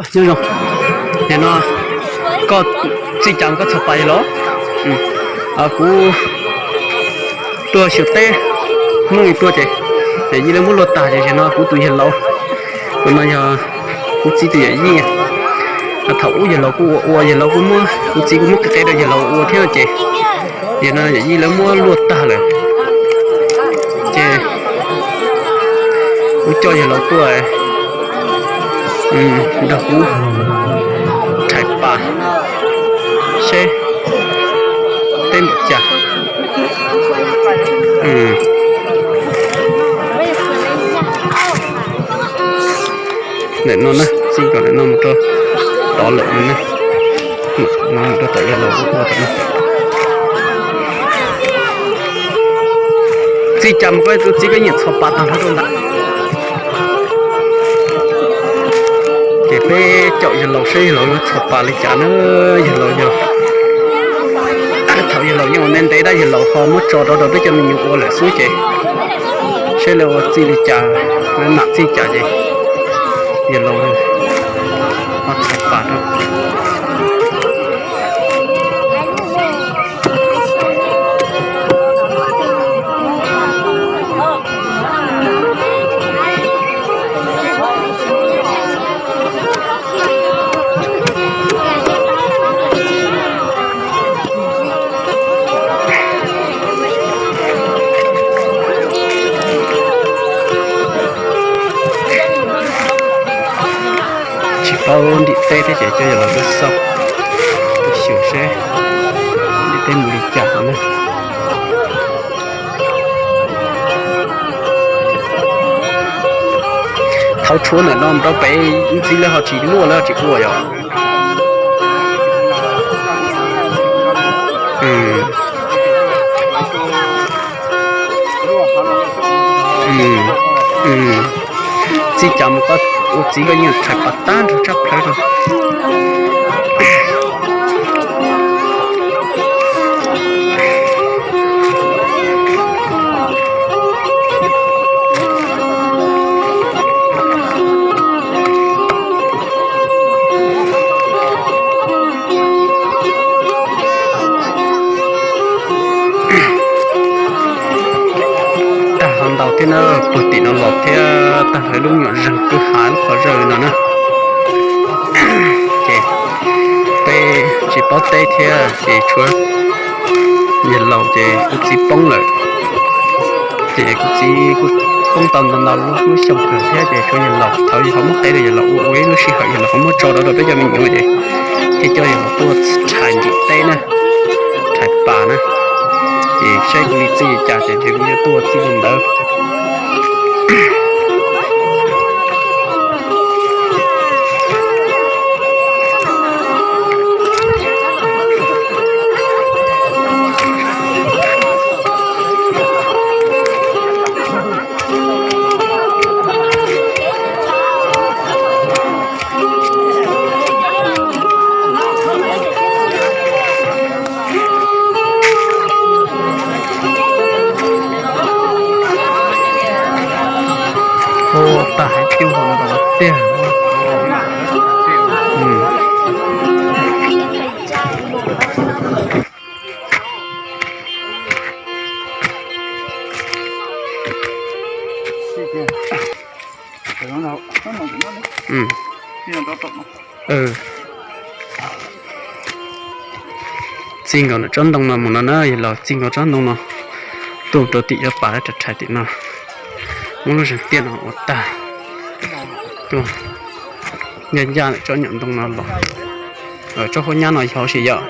Nyob zoo, nim no koj txij cas koj txhos pas yawg laus? Kuv tuaj xyuas teb, hnub i tuaj ces yawm yij lawv muab luaj tag ces no kuv tus yawg laus, tus no yog kuv txiv tus yawm yij. Thaum ub yawg laus kuj ua ua, yawg laus kuj muab, kuv txiv kuj muab qe qe rau yawg laus ua thiab ces yawm no yawm yij lawv muab luaj tag lawm ces kuv coj yawg laus tuaj nrog kuv rhais pas seb teb npaum cas. Ntawm no na, txij nkaus ntawm no mus rau tod lawm no na. Mus rau tom yawg laus ua ua tom no. Txij cas mus koj tus txiv koj nyiam txhos pas tag nrho rau ntawd. Ces peb caum yawg laus saib yawg laus yuav txhos pas li cas na. Yawg laus yog, thaum yawg laus yeej ua ntev ntev tab yawg laus ho muab tso rau rau peb cov me nyuam ua lawm xwb ces saib lawv ua txij li cas, lawv mam txij cas ces yawg laus ho txhos pas rau. Tsis paub nrim teb thiab ces coj yawg laus tuaj xauj, tuaj xyuas seb nrim teb mus li cas no na. Thaum tshuav ntawm no mus rau pem ntxiv lawv ho tsis luaj lawv ho tsis ua yom. Txij cas mus koj ua txiv koj yeej rhais pas tag nrho tshaj plaws rau. Tag ho ntau thiab na, puag tim no los thiab tag nrho lub nyuam zeeg kwj ha lub qhov zawj li no na. Ces peb tsis paub teb thiab ces tshuav yawg laus ces kuv txiv poob lawm. Ces kuv txiv kuj poob tau ntau ntau lub xyoo kawg thiab ces tshuav yawg laus, thaum yawg ho muab qe rau yawg laus ua ua ib lub sij hawm yawg laus ho muab tso rau rau peb cov me nyuam ces thiaj coj yawg laus tuaj rhais nrim teb na, rhais pas na. Ces saib kuv li txij li cas ces ntshe kuv yuav tuaj txij li ntawd. Ua tag hais cub ho ntau tiag. Txij nkaus ntawm tsob ntoo no mus no na, yog los txij nkaus tsob ntoo no tuaj rau tim cov pas rhais rhais tim no, muab lub zeeg tiaj no ua tag, tuaj ncaj ncaj ntawm tsob nyuam ntoo no los, tsob huab nyab no yog sis yom.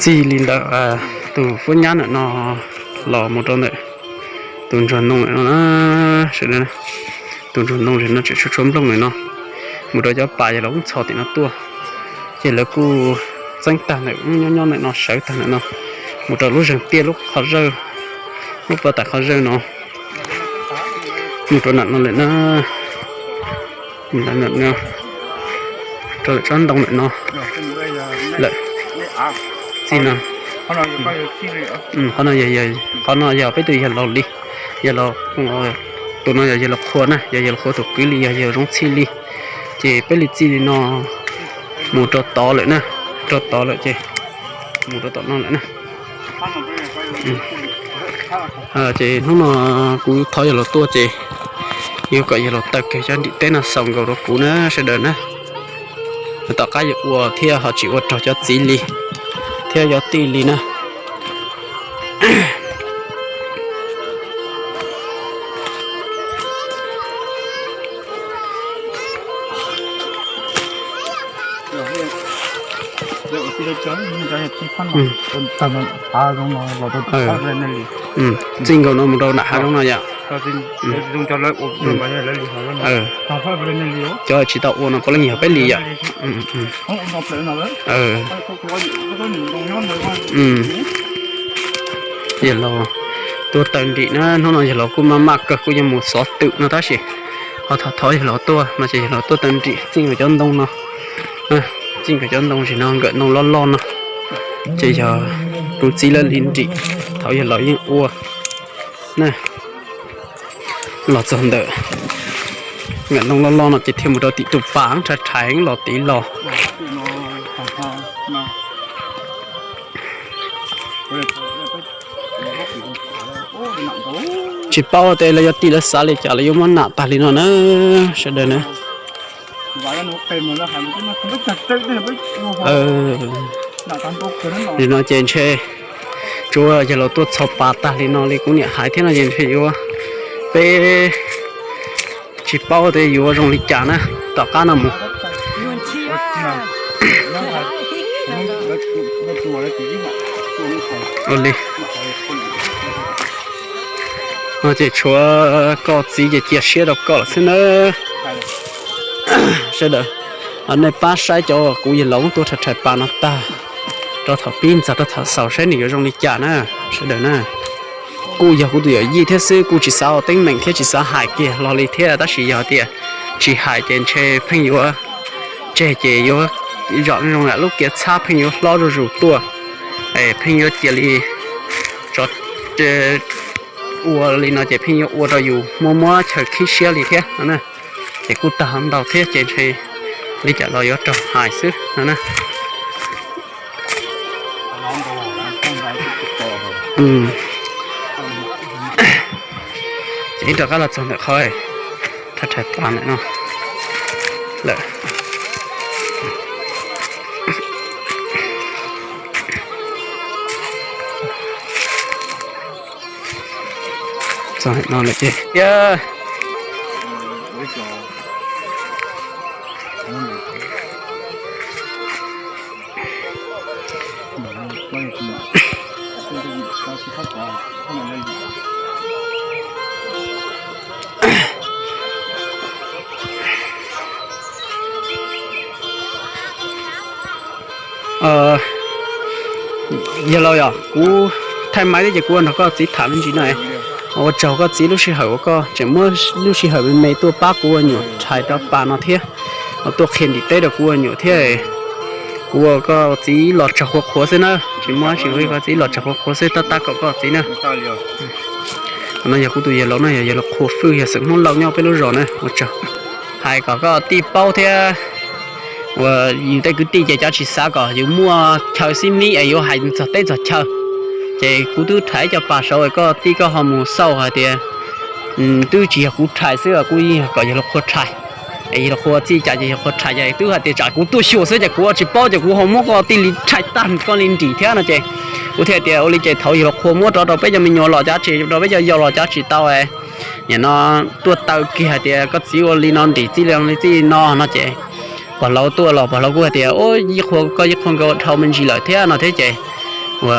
Txij li ntawd tus fuab nyab ntawm no los mus rau ntawm tus ntsuag ntoo ntawm no na, sawv daws, tus ntsuag ntoo ntawm no tseem tshuav tshuav nplooj ntawm no, mus rau cov pas yog los ub txhos tim no tuaj. Ces lawv kuj txeeb tag ntawm nyob nyob ntawm no sawv tag ntawm no mus rau lub zeeg tiaj lub qhov zawj, lub pov tam qhov zawj no mus rau ntawm no lawm na. Rau lawm tsob ntoo lawm no lawm. Txij no, qhov no, qhov no yog peb tus yawg laus li, yawg laus, tus no yog yawg laus qhua na, yog yawg laus qhua tus kwv li, yog yawg Zoov Txhij li. Ces peb li txij li no mus rau tod lawm na, rau tod lawm ces mus rau tom no lawm na. Ces hnub no kuv thov yawg laus tuaj ces yuav kom yawg laus taw kiag cov nrim teb no xaus nkaus rau kuv na sawv daws na. Tom qab yuav ua thiab ho tsis ua raug cov txiv li thiab cov tij li na. Txij nkaus no mus rau nram hav zoov no yom. Cov tsis tau ua no puav leej yog peb li yom. Yawg laus tuaj taw nrim na, hnub no yawg laus kuj maj maj kawg kuj yuav mus xov twm no tab sis ho thov thov yawg laus tuaj no ces yawg laus tuaj taw nrim txij nkaus cov ntoo no. Txij nkaus cov ntoo tsis no nkawm ntoo loj loj no ces yog kuv txiv lawv li nrim, thaum yawg laus yeej ua na. Los txog ntawm nkawm ntoo loj loj no ces thiaj mus rau tim tus pas rhais rhais los tid los. Tsis paub tias lawv yog tij lawv xav li cas lawv yuav muab nam tag li no na sawv daws na. Nim no ces ntshe tsuas yawg laus tuaj txhos pas tag li no li kuv niam hais thiab no ces ntshe yuav, peb tsis paub tias yuav zoo li cas na tom qab no mus. Ua li no ces tshuav koj txiv ces cia siab rau koj lawm xwb nawb. Sawv daws, nej pab saib cov kuv yawg laus tuaj rhais rhais pas no tag, rau thaum pib ntxog rau thaum xaus saib nws yuav zoo li cas na sawv daws na. Kuj yog kuv tus yawm yij thiab xwb, kuj tsis xav ua teeb meem thiab tsis xav hais kiag hlo li thiab, tab sis yog tias tsis hais ces ntshe pheej yuav tseg ces yuav zom zoo lam lub kiav txhab pheej yuav hlob zuj zus tuaj, pheej yuav cia li tso ua li no ces pheej yuav ua rau yus muaj muab chaw khib siab li thiab no na. Ces kuj tag ntau thiab ces ntshe li cas los yuav raug hais xwb no na. Ces ib rov qab los txog ntawm qhov rhais rhais pas ntawm no lawm. Txog no lawm ces yawg laus yog kuv thaij maiv thiab ces kuv ua nrog koj txiv tham me ntsis no. Ua tsaug koj txiv lub sij hawm uas koj tseem muab lub sij hawm me me tuaj pab kuv ua nyuam rhais rau pas no thiab, tuaj qhia nrim teb rau kuv ua nyuam thiab. Kuv ua koj txiv los tsaug qhuav qhuav xwb na, tsis muaj dab tsi, koj txiv los tsaug qhuav qhuav xwb, tab tab kaum koj txiv na. No yog kuv tus yawg laus no, yog yawg laus Qhua Fwj, yog xeem Hmoob Lauj nyob peb lub zos na. Ua tsaug, hais kom koj tij paub thiab uas yus tej kwv tij ces cov tsis xav kom yus muaj chaw xib nib es yuav hais txog teb txog chaw. Ces kuv twb rhais cov pas saud, koj tij koj ho mus xauj hais tias twb tsis yog kuv rhais xwb, kuv yeej yog kom yawg laus Qhua rhais. Es yawg laus Qhua txij cas ces yawg Qhua rhais, ces twb hais tias tsam kuv tuaj xyuas xwb ces kuv tsis paub ces kuv ho muab koj tij li rhais tag koj li nrim thiab no ces kuv thiaj tias ua li ces thaum yawg laus Qhua muab rov rau peb cov me nyuam los cov tsis, rau peb cov yau los cov tsis tau. Nim no tuaj taw kiag hais tias koj txiv ua li no nrim txij li txij no no ces pog laus tuaj los pog laus kuj hais tias ua ib qho koj ib qho nkawd ua dhau me ntsis lawm thiab no thiab ces ua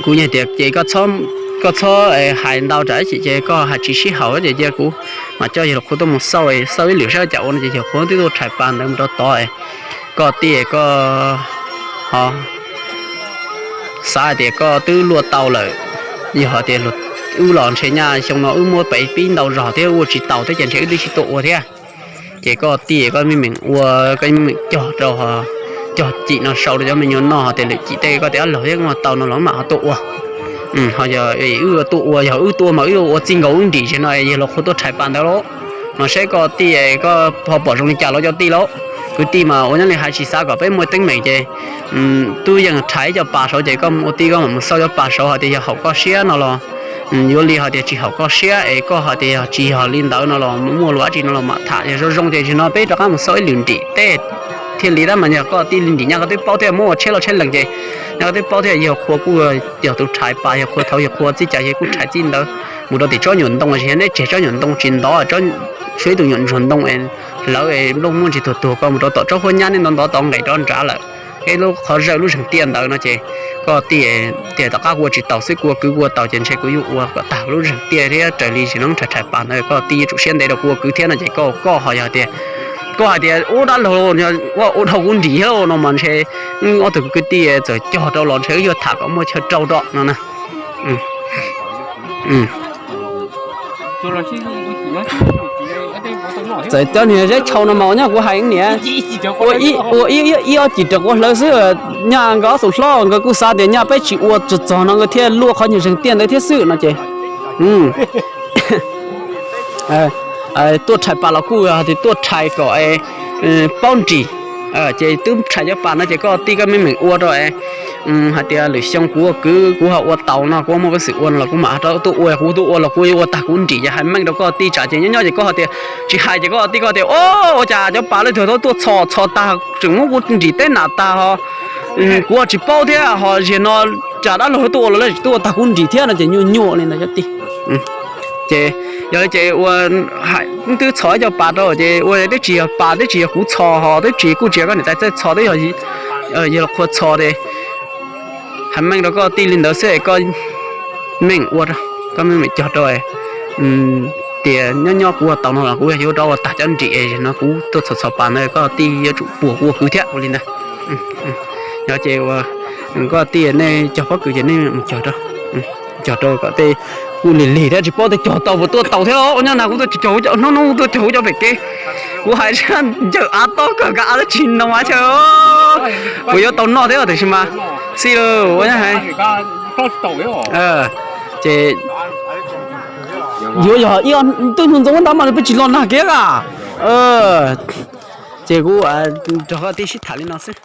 kuv yeej tias ces koj txhob hais ntau tsam ib chim ces koj hais tsis sib haum ces cia kuv mam coj yawg laus Qhua tuaj mus xauj, xauj ib lwm saib cas ua no ces yawg Qhua twb tuaj rhais pas ntawd mus rau tod. Koj tij, koj ho xav hais tias koj twb luaj tau lawm, yog hais tias wb los ntshe nyaj xyoo no wb muab pem pib ntau zog thiab ua tsis taus thiab ces ntshe wb twb tsis tuaj ua thiab. Ces koj tij koj meem meem ua, koj meem meem cog rau, cog cim no sau rau cov me nyuam noj hos tias lwm cim tej koj tias laug thiab ua tau no los mam ho tuaj ua. Ho yog wb tuaj ua, yog wb tuaj mas wb ua txij nkaus wb nrim zim no yog los qhua tuaj rhais pas ntawd lauj. Mas saib koj tij koj ho pom zoo li cas los cov tij lauj. Kwv tij mas ua nyob li hais tsis xav kom peb muaj teeb meem ces twb yeej rhais cov pas saud ces koj mus ua tij koj mam mus xauj cov pas saud hais tias yog haum koj siab no los yuav li, hais tias tsis haum koj siab es koj hais tias yog tsis yog li ntawd no los muaj lus dab tsi no los mam tham. Yog zoo zoo ces zaum no peb rov qab mus xauj ib lwm nrim tej thiaj li tab mas yog koj tij li nrim nyaj koj twb paub thiab muab ua tsheb los tsheb lees ces nyaj koj twb paub thiab yog qhua kuj yog tus rhais pas, yog qhua thaud yog qhua txij cas yog kuj rhais txij ntawd mus rau tim tsob nyuam ntoo los sis yog neb tseg tsob nyuam ntoo tsis ntov, tshuav ib tug nyuam ntsuag ntoo es hlawv es nplooj muaj ntsis tuag tuag koj mus rau tom tsob huab nyab neb ntov ntov tod nqes rov nrad lawm. Ib lub qhov zawj lub zeeg tiaj ntawd no ces koj tij tias tom qab kuv ua tsis taus xwb, kuv ua kwv kuv ua tau ces ntshe kuv yuav ua kom tag lub zeeg tiaj thiab raws li zim no rhais rhais pas ntawd koj tij yuav tsum siab ntev rau kuv ua kwv thiab no ces koj, koj ho yog tias, koj hais tias ub dab laug ua dhau kuv nrim thiab no mas ntshe ob tug kwv tij txawm cog rau los ntshe wb yuav tham kom muaj chaw rau rau no na. Txawm cov niag zeb tshau no mas ua nyob kuv hais niam, ua ib ob cim raws quav hlawv xwb, nyaj nkawd ob tug hlob nkawd kuj xav tias nyaj peb tsis ua txog txog no nkawd thiaj luaj qhov nyuag zeeg tiaj ntawd thiab xwb no ces tuaj rhais pas los kuj yog tias tuaj rhais kom paub nrim. Ces twb rhais cov pas no ces koj tij koj meem meem ua rau hais tias lwm xyoo kuv ua kwv kuv ho ua taus no kuv muaj peev xwm ua no los kuv mam rov tuaj ua, kuv tuaj ua los kuv yuav ua tag kuv nrim. Ces hais meej rau koj tij tsam ces nyob nyob ces koj ho tias tsis hais ces koj tij koj tias o, ua cas cov pas lawv twb tuaj txhos txhos tag tseem muab kuv nrim teb nam tag ho kuv ho tsis paub thiab ho zim no cas dab laug tuaj ua los lawv tsis tuaj ua tag kuv nrim thiab no ces nyuaj nyuaj li ntawd cov tij. Ces yog li ces ua, twb txhos ib co pas rau ces ua twb tsis yog pas twb tsis yog kuv txhos ho twb tsis kuj tsis yog koj niam tais txawj txhos twb yog, yog los qhua txhos ces hais meej rau koj tij li ntawd xwb es koj meem ua rau, koj meem meem cog rau tias nyob nyob kuv ua tau no los kuv yog yuav rov ua tag cov nrim es no kuv tuaj txhos txhos pas ntawd koj tij yuav tsum puas kuv ua kwv thiab ua li ntawd. Yog ces ua koj tij nej cog pob kws ces nej mus cog rau, cog rau kom tej kuj lig lig thiab tsis paub tej cog tau puas tuaj tau thiab os. Ua nyob na kuv tuaj cog, hnub hnub tuaj cog huv cov pem kev, kuv hais ncaws av tob kawg nkaus av dab tsi no mas chaw, kuv yuav tau noj thiab tiam sis mas xij lawm ua nyob hais ces yuav yog ib twb hnub ntxoov ntawd mas peb tsis los nag kiag a. Ces kuv nrog koj tij sib tham li no xwb.